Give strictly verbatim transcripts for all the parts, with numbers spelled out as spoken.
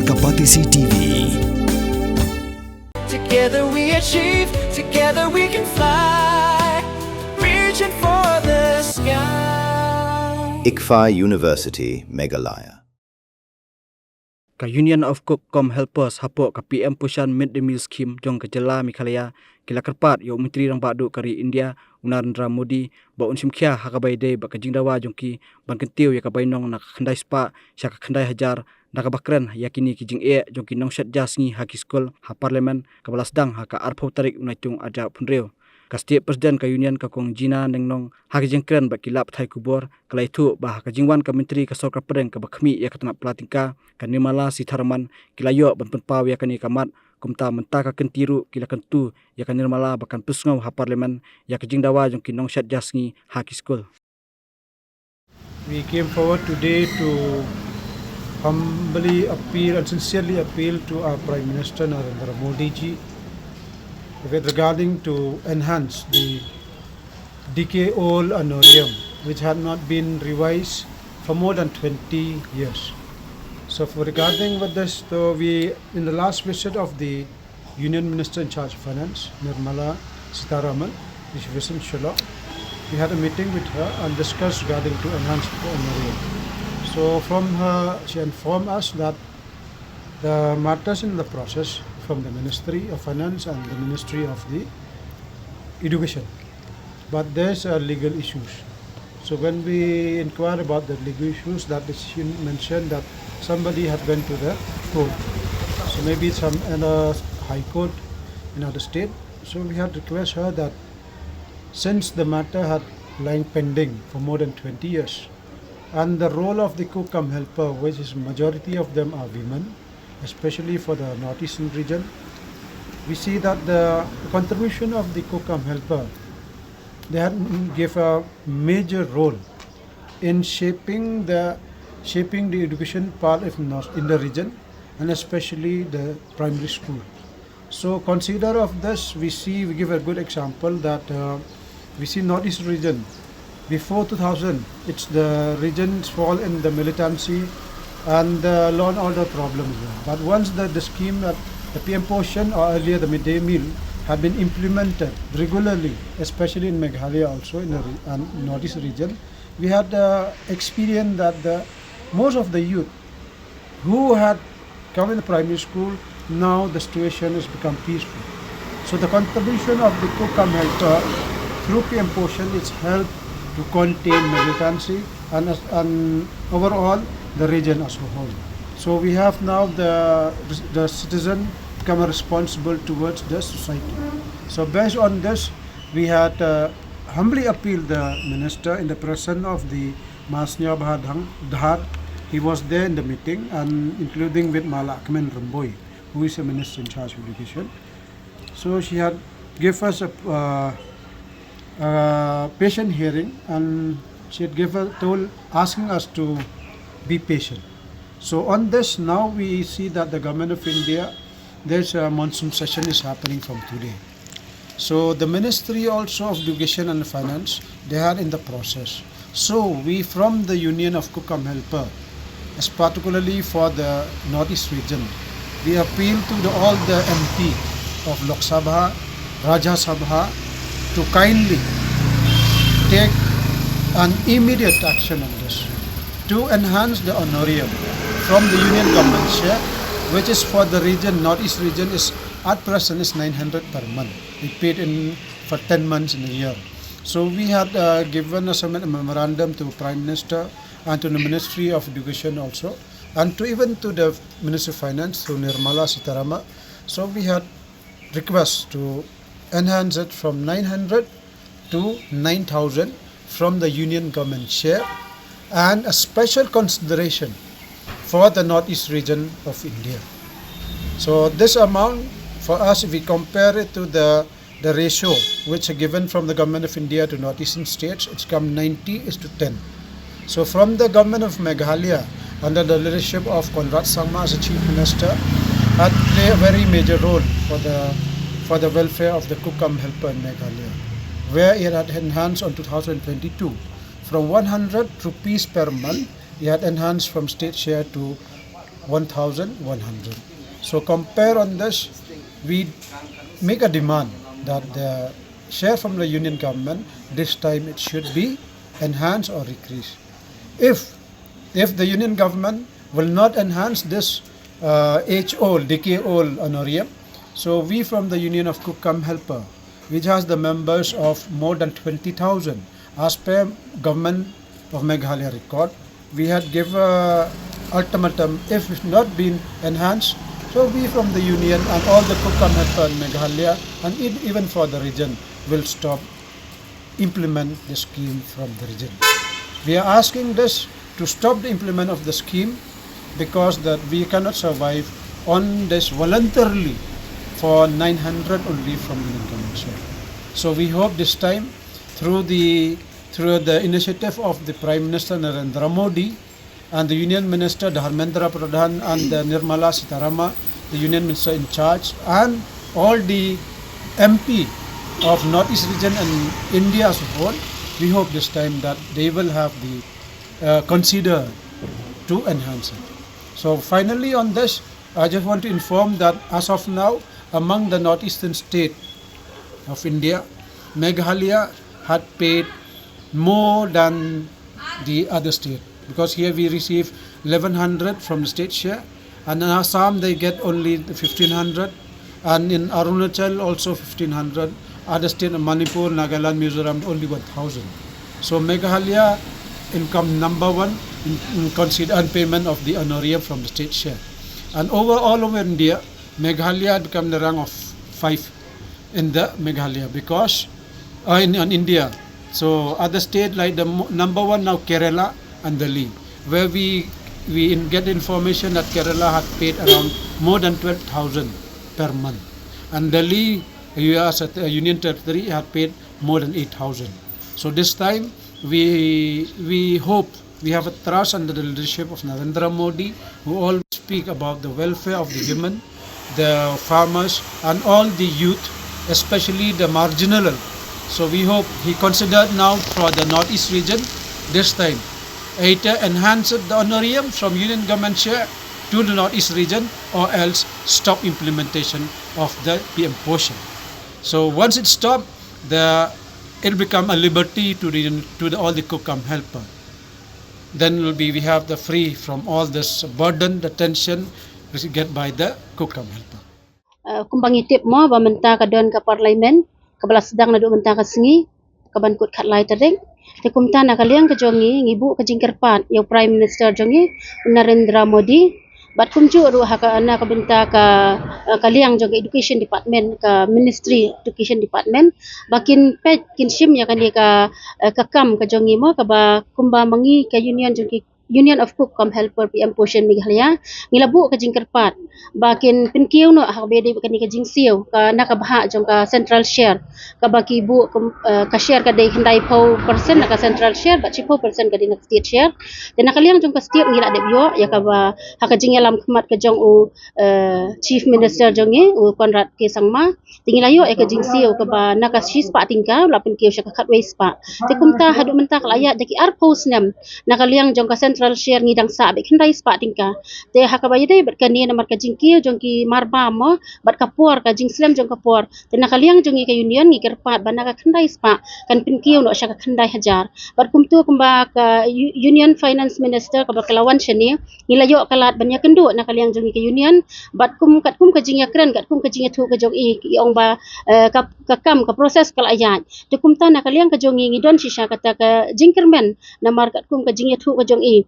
Ka Batesi T V. Together we achieve, together we can fly. Reaching for the sky. ICFAI University, Meghalaya. Ka Union of Cook cum Helpers hapoh ka P M Poshan Mid Day Meal Scheme jong ka jylla Meghalaya ki la kyrpad ïa u Myntri Rangbah Duh ka ri India u Narendra Modi ba un shim khia ha kaba ïadei bad ka jingdawa jong ki ban kyntiew ïa ka bainong na ka khyndai spah sha ka khyndai hajar, na kaba kren ïa kine ki jingeh jong ki nongshet ja sngi ha ki skul ha Parliament kaba la sdang ha ka arphew tarik u Naitung arhajar arphew hynriew. Ka State President ka Union ka Kong Gina Nengnong ha ka jingkren bad ki lad pathai khubor ka la ïathuh ba ha ka jingwan ka Myntri ka Sorkar Pdeng kaba khmih ïa ka tnat pla tyngka ka Nirmala Sitharaman ki la ïoh ban pynpaw ïa kane ka mat, kumta mynta ka kynti ruh ki la kyntu ïa ka Nirmala ba kan pynsngew ha Parliament ïa ka jingdawa jong ki nongshet ja sngi ha ki skul. We came forward today to humbly appeal and sincerely appeal to our Prime Minister Narendra Modi ji with regarding to enhance the decade-old honorarium, which had not been revised for more than twenty years. So, for regarding with this, though, we in the last visit of the Union Minister in charge of Finance, Nirmala Sitharaman, which was in Shillong. We had a meeting with her and discussed regarding to enhance the honorarium. So from her, she informed us that the matters in the process from the Ministry of Finance and the Ministry of the Education. But there's uh, legal issues. So when we inquire about the legal issues, that is, she mentioned that somebody had went to the court. So maybe some in a high court in other state. So we had request her that since the matter had lying pending for more than twenty years, and the role of the cook cum helper, which is majority of them are women, especially for the northeastern region, we see that the contribution of the cook cum helper, they had give a major role in shaping the shaping the education part of North in the region, and especially the primary school. So consider of this, we see, we give a good example that uh, we see Northeast region. Before two thousand, it's the regions fall in the militancy and the law and order problems. But once the, the scheme, uh, the P M Poshan or earlier the midday meal had been implemented regularly, especially in Meghalaya also in the re- and Northeast region, we had uh, experienced that the most of the youth who had come in the primary school, now the situation has become peaceful. So the contribution of the cook cum helper through P M Poshan is helped to contain militancy and, as- and overall the region as a whole. So we have now the, the citizen become responsible towards the society. So based on this, we had uh, humbly appealed the minister in the presence of the Masnya Bahadhar. He was there in the meeting and including with Mala Akmen Ramboi, who is a minister in charge of education. So she had give us a uh, uh, patient hearing, and she had give us told asking us to be patient. So on this now we see that the government of India, there's a monsoon session is happening from today. So the Ministry also of Education and Finance, they are in the process. So we from the Union of Cook cum Helper, as particularly for the Northeast region, we appeal to the, all the M P of Lok Sabha, Rajya Sabha to kindly take an immediate action on this to enhance the honorarium from the Union Government share, which is for the region, Northeast region is at present is nine hundred per month. We paid in for ten months in a year. So we had uh, given a submit a memorandum to Prime Minister and to the Ministry of Education also, and to even to the Ministry of Finance through Nirmala Sitharaman. So we had request to enhance it from nine hundred to nine thousand from the Union Government share, and a special consideration for the Northeast region of India. So this amount for us, if we compare it to the, the ratio which are given from the Government of India to Northeastern states, it's come ninety is to ten. So from the Government of Meghalaya, under the leadership of Conrad Sangma as the Chief Minister, had played a very major role for the, for the welfare of the cook cum helper in Meghalaya, where it had enhanced on two thousand twenty-two from one hundred rupees per month, it had enhanced from state share to one thousand one hundred. So compare on this, we make a demand that the share from the union government, this time it should be enhanced or increased. If, if the union government will not enhance this, uh, age-old, decade-old honorarium, so we from the Union of Cook cum Helper, which has the members of more than twenty thousand, as per Government of Meghalaya record, we had give a ultimatum, if it's not been enhanced, so we from the union and all the cook cum helper in Meghalaya and e- even for the region will stop implement the scheme from the region. We are asking this to stop the implement of the scheme because that we cannot survive on this voluntarily for nine hundred only from Union Government. So we hope this time through the, through the initiative of the Prime Minister Narendra Modi and the Union Minister Dharmendra Pradhan and the Nirmala Sitharaman, the Union Minister in charge, and all the M P of Northeast region and India as a whole, we hope this time that they will have the, uh, consider to enhance it. So finally on this, I just want to inform that as of now, among the northeastern state of India, Meghalaya had paid more than the other state, because here we receive eleven hundred from the state share, and in Assam they get only the fifteen hundred, and in Arunachal also fifteen hundred, other state of Manipur, Nagaland, Mizoram only one thousand. So Meghalaya income number one in, in consider and payment of the honorarium from the state share. And over all over India, Meghalaya had become the rank of five in the Meghalaya because, uh, in, in India. So other state like the mo- number one now Kerala and Delhi, where we we in, get information that Kerala had paid around more than twelve thousand per month, and Delhi, U S, uh, Union Territory had paid more than eight thousand. So this time we we hope, we have a trust under the leadership of Narendra Modi, who always speak about the welfare of the women, the farmers, and all the youth, especially the marginal. So we hope he considered now for the Northeast region this time, either enhance the honorarium from Union Government share to the Northeast region, or else stop implementation of the P M Poshan. So once it stopped, the it become a liberty to the, to the all the cook cum helper. Then will be, we have the free from all this burden, the tension which we get by the cook cum helper. Uh, kumba ngi tip mo ba mynta ka don ka parliament kaba la sdang naduh mynta ka sngi, kaban kut khatlai tarik. Te kumta na ka liang ka jong ngi, ngi buh ka jingkyrpad ïa u Prime Minister jong ngi, Narendra Modi, bad kumjuh ruh ha ka, na ka bynta ka, eh, ka liang jong ka Education Department, ka Ministry Education Department, ba kin peit, kin shim ïa kane ka, eh, ka kam ka jong ngi mo, kaba kumba ma ngi ka union jong ki, Union of Cook cum Helper P M Poshan Meghalaya, ngi la buh ka jingkyrpad ba kin pynkiew noh ha kaba ïadei bad kane ka jingsiew ka na ka bhah jong ka central share, kaba ki buh ka, eh, ka share ka dei khyndai phew percent na ka central share bad shiphew percent ka dei na ka state share. Te na ka liang jong ka state ngi la dep ïoh ïa kaba ha ka jingïalam khmat ka jong u, eh, Chief Minister jong ngi, u Conrad K Sangma, te ngi la ïoh ïa ka jingsiew kaba na ka shispah tyngka la pynkiew sha ka khatwei spah. Te kumta haduh mynta ka la ïaid da ki arphew snem, na ka liang jong ka central share ngi dang sah beit khyndai spah tyngka. Te ha kaba ïadei bad kane, namar ka jingkiew jong ki marbam mo bad ka por, ka jingslem jong ka por, te na ka liang jong ngi ka union ngi kyrpad ba na ka khyndai spah kan pynkiew noh sha ka khyndai hajar. Bad kumta kumba ka U- Union Finance Minister kaba ka la wan shane, ngi la ïoh ka lad ban ïakynduh na ka liang jong ngi ka union, bad kum katkum ka jingïakren, katkum ka jingïathuh ka jong i, i ong ba, eh, ka, ka kam, ka process ka la ïaid. Te kumta na ka liang ka jong ngi, ngi don shisha kata ka jingkyrmen, namar katkum ka jingïathuh ka jong i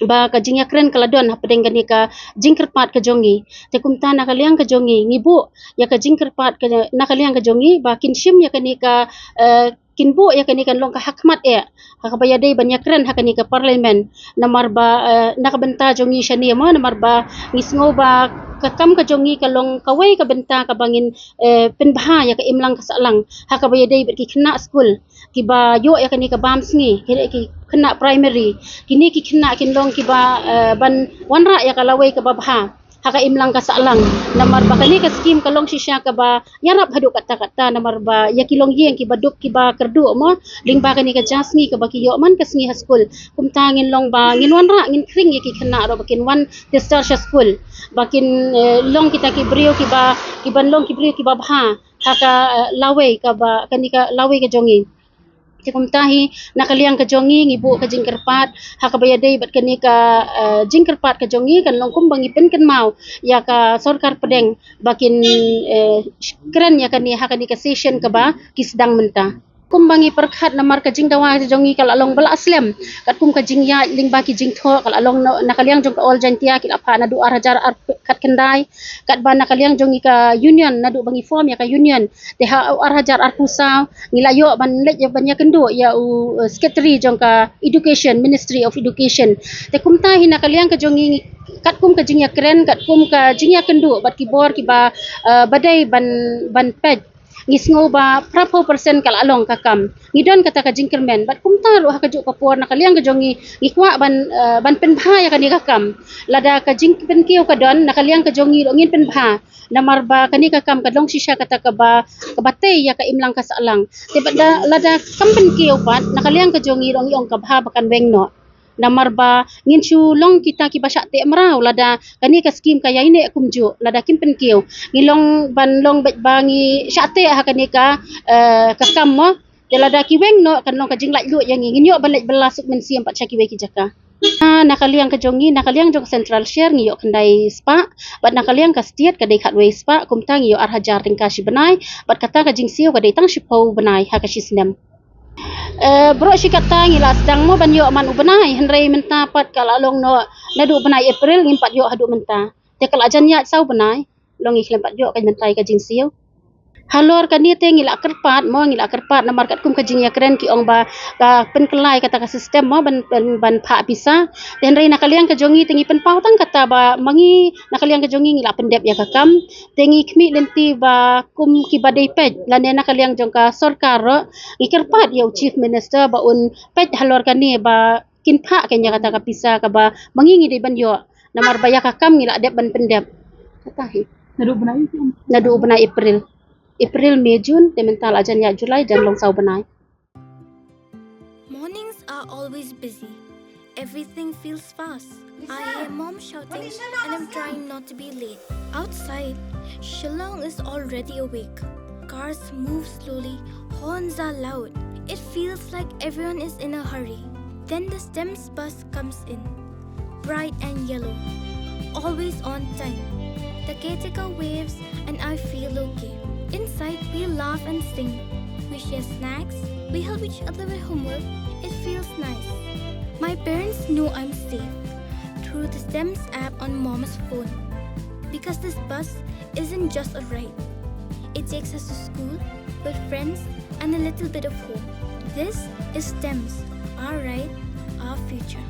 ba ka jingïakren ka la don hapdeng kane ka jingkyrpad ka jong ngi. Te kumta na ka liang ka jong ngi, ngi buh ïa ka jingkyrpad ka, na ka liang ka jong ngi ba kin shim ïa kane ka, eh, kin buh ïa kane kan long ka hakhmat eh ha kaba ïadei ban ïakren ha kane ka parliament, namar ba, eh, na ka bynta jong ngi shane mo, namar ba ngi sngew ba ka kam ka jong ngi ka long kawei ka bynta kaba ngin, eh, pynbha ïa ka imlang ka sahlang ha kaba ïadei bad ki khynnah skul kiba ïoh ïa kane ka bam sngi, ki, ki khynnah primary, kine ki khynnah kin long kiba, eh, ban wanrah ïa ka lawei kaba bha. ha ka imlang ka sahlang. Namar ba kane ka skim ka long shisha kaba ïarap haduh katta katta, namar ba ïa ki longïing kiba duk kiba kyrduh mo, lyngba kane ka ja sngi kaba ki ïoh man ka sngi ha skul. Kumta ngin long ba ngin wanrah, ngin khring ïa ki khynnah ruh ba kin wan tiar sha skul, ba kin, eh, long kita ki briew kiba, kiban long ki briew kiba bha ha ka, eh, lawei kaba, kane ka lawei ka jong ngi. Te kumta hi, na ka liang ka jong ngi, ngi buh ka jingkyrpad ha kaba ïadei bad kane ka, eh, jingkyrpad ka jong ngi, kan long kumba ngi pynkynmaw ïa ka sorkar pdeng ba kin, eh, kren ïa kane ha kane ka session kaba ki sdang mynta. Kumba ngi pyrkhat, namar ka jingdawa ka jong ngi ka la long ba la slem, katkum ka jingïaid lyngba ki jingthoh, ka la long na, na ka liang jong ka All Jaintia ki la phah naduh ar hajar ar khatkhyndai, katba na ka liang jong ngi ka union, naduh ba ngi form ïa ka union, te ha u ar hajar arphew saw ngi la ïoh ban leit ban ïakynduh ïa u, eh, secretary jong ka education, Ministry of Education. Te kumta hi na ka liang ka jong ngi, katkum ka jingïakren, katkum ka jingïakynduh bad ki bor kiba, eh, ba dei ban, ban peit, ngi sngew ba phraphew percent ka la long ka kam. Ngi don kata ka jingkyrmen, bad kumta ruh ha kajuh ka por na ka liang ka jong ngi, ngi kwah ban, eh, ban pynbha ïa kane ka kam. Lada ka jingpynkiew ka don, na ka liang ka jong ngi ruh ngin pynbha. Namar ba kane ka kam ka long shisha kata kaba, kaba tei ïa ka imlang ka sahlang. Te bad da, lada kam pynkiew pat, na ka liang ka jong ngi ruh ngi ong ka bha ba kan weng noh. Namar ba ngin shu long kita kiba shah teh mraw lada kane ka skim ka ïaineh kumjuh, lada kim pynkiew. Ngi long ban long beit ba ngi shah teh ha kane ka, eh, ka kam mo. Te lada ki weng noh, kan long ka jinglaitluid ïa ngi. Ngin ïoh ban leit bylla suk mynsiem pat sha kiwei ki jaka. Ah, na ka liang ka jong ngi, na ka liang jong ka central share ngi ïoh khyndai spah, bad na ka liang ka state ka dei khatwei spah, kumta ngi ïoh ar hajar tyngka shi bnai, bad kata ka jingsiew ka dei tang shiphew bnai ha ka shi snem. Eh, baroh shi katta ngi la sdang mo ban ïoh man u bnai, hynrei mynta pat ka la long noh naduh bnai April ngim pat ïoh haduh mynta. Te ka la jan ïaid saw bnai, long ngi khlem pat ïoh ka mynta ka jingsiew. Halor kane te ngi la kyrpad mo, ngi la kyrpad namar katkum ka jingïakren ki ong ba ka pynkylla kata ka system mo ban, ban, ban phah pisa. Te hynrei na ka liang ka jong ngi te ngi pynpaw tang kata ba ma ngi na ka liang ka jong ngi ngi la pyndep ïa ka kam. Te ngi khmih lynti ba kum kiba dei peit lane na ka liang jong ka sorkar ruh, ngi kyrpad ïa u Chief Minister ba un peit halor kane ba kin phah kein ïa kata ka pisa kaba ma ngi ngi dei ban ïoh. Namar ba ïa ka kam ngi la dep ban pyndep. Kata hi. Naduh bnai April. April, May, June, te mynta la jan ïaid July, jan long saw bnai. Mornings are always busy. Everything feels fast. I hear mom shouting and I'm trying not to be late. Outside, Shillong is already awake. Cars move slowly, horns are loud. It feels like everyone is in a hurry. Then the STEMS bus comes in. Bright and yellow. Always on time. The caretaker waves and I feel okay. Inside, we laugh and sing. We share snacks. We help each other with homework. It feels nice. My parents know I'm safe through the STEMS app on mom's phone. Because this bus isn't just a ride, it takes us to school, with friends, and a little bit of home. This is STEMS, our ride, our future.